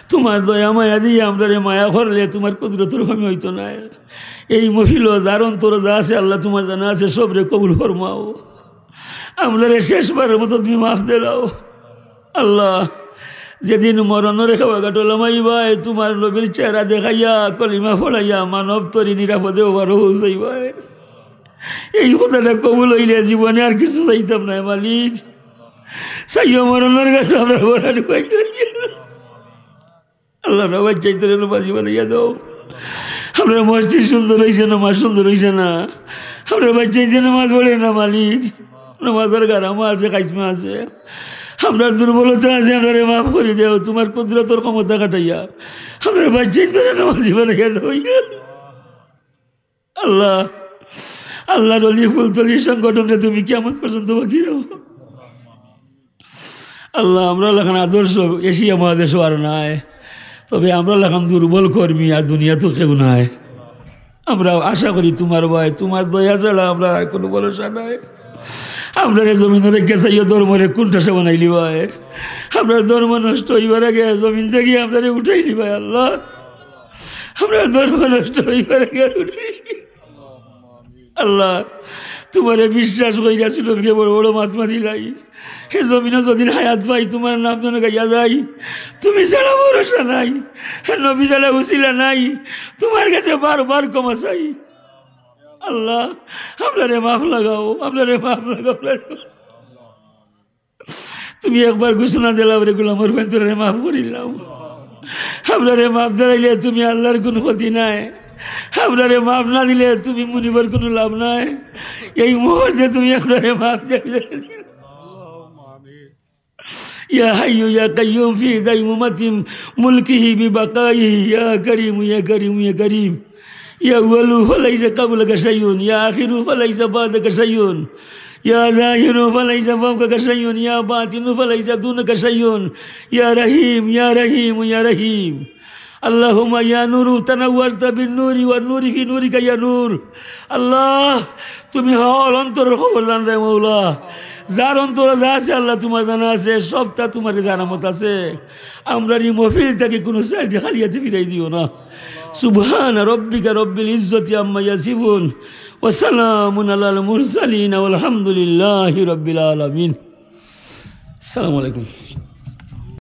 তোমার দয়া মায়া দিয়া আমরারে মায়া করলে তোমার কুদরতর কমি অইতো নায়। এই মহফিলো যার অন্তরো যা আছে, আল্লাহ তোমার জানা আছে, সবরে কবুল ফরমাও। আমরারে শেষবারের মতো তুমি মাফ দিলাও। আল্লাহ, যেদিন মরণর খেওয়া ঘাটো লামাইবায়, তোমার নবীর চেহারা দেখাইয়া, কলিমা পড়াইয়া, মানব তরি নিরাপদে ওবারও পৌঁছাইবায়। এই কথাটা কবুল অইলে জীবনে আর কিছু চাইতাম না, মালিক। চাইও মরণর ঘাটো আমরার বড় ঢুকাই। আল্লাহ, আমরার বাচ্চাইন্তরে নমাজি বানাইয়া দাও। আমরার মসজিদ সুন্দর অইছে না, মাদ্রাসা সুন্দর অইছে না। আমরার বাচ্চাইন্তে নমাজ পড়ে না, মালিক। নমাজর গারামা আছে, খাইসমা আছে। আমরার দুর্বলতা আছে, আমরারে মাফ করি দেও। তোমার কুদরতর ক্ষমতা খাটাইয়া আমরার বাচ্চাইন্তরে নমাজি বানাইয়া দাও। আল্লাহ, আল্লাহর অলি ফুলতলি সংগঠনরে তুমি কিয়ামত পর্যন্ত বাকি রাখো। আল্লাহ, আমরার লাখান আদর্শ এশিয়া মহাদেশো আর নাই, তবে আমরার লাখান দুর্বল কর্মী আর দুনিয়াত কেউ নাই। আমরা আশা করি তোমার বায়, তোমার দয়া ছাড়া আমরার আর কোনো ভরসা নাই। আমরারে জমিনর গেছাইও ধর্মরে কুণ্ঠাসা বানাইলিবায়। আমরার ধর্ম নষ্ট অইবার আগে জমিন থাকি আমরারে উঠাইলিবায় আল্লাহ। আমরার ধর্ম নষ্ট অইবার আগে উঠাই আল্লাহ, তুমারে বিশ্বাস কইরা ছোট থেকে বড় বড় মাত মাতিলাই। হে জমিনো যদিন হায়াত পাই, তুমার নাম যেন গাইয়া যাই। তুমি ছাড়া ভরসা নাই, হে নবী ছাড়া উসিলা নাই। তুমার কাছে বারবার ক্ষমা চাই। আল্লাহ, আমরারে মাফ লাগাও, আমরারে মাফ লাগাও, আমরারে মাফ। তুমি একবার ঘোষণা দিলাও রে, গোলামর ভেতরে মাফ করিলাও। আমরারে মাফ দিলাইলে তুমি আল্লাহর কুনু ক্ষতি নাই। আমরারে মাফ না দিলে তুমি মুনিবর কুনু লাভ নাই। এই মুহূর্তে তুমি আমরারে মাফ দিলাইলে। يا حي يا قيوم في ديمومة ملكه ببقائه، يا كريم يا كريم يا كريم. يا أول فليس قبلك شيء، يا آخر فليس بعدك شيء، يا ظاهر فليس فوقك شيء، يا باطن فليس دونك شيء، يا رحيم يا رحيم يا رحيم. اللهم يا نور تنورت بالنور والنور في نورك يا نور. আল্লাহ, তুমি হকল অন্তরর খবর জানো রে মৌলা। যার অন্তরো যা আছে আল্লাহ তুমার জানা আছে, সবটা তুমার কাছে আমানত আছে। আমরারে ই মহফিল থাকি কুনু সাইডে খালি আতে ফিরাই দিও না। سبحان ربك رب العزة عما يصفون وسلام على المرسلين والحمد لله رب العالمين. السلام عليكم.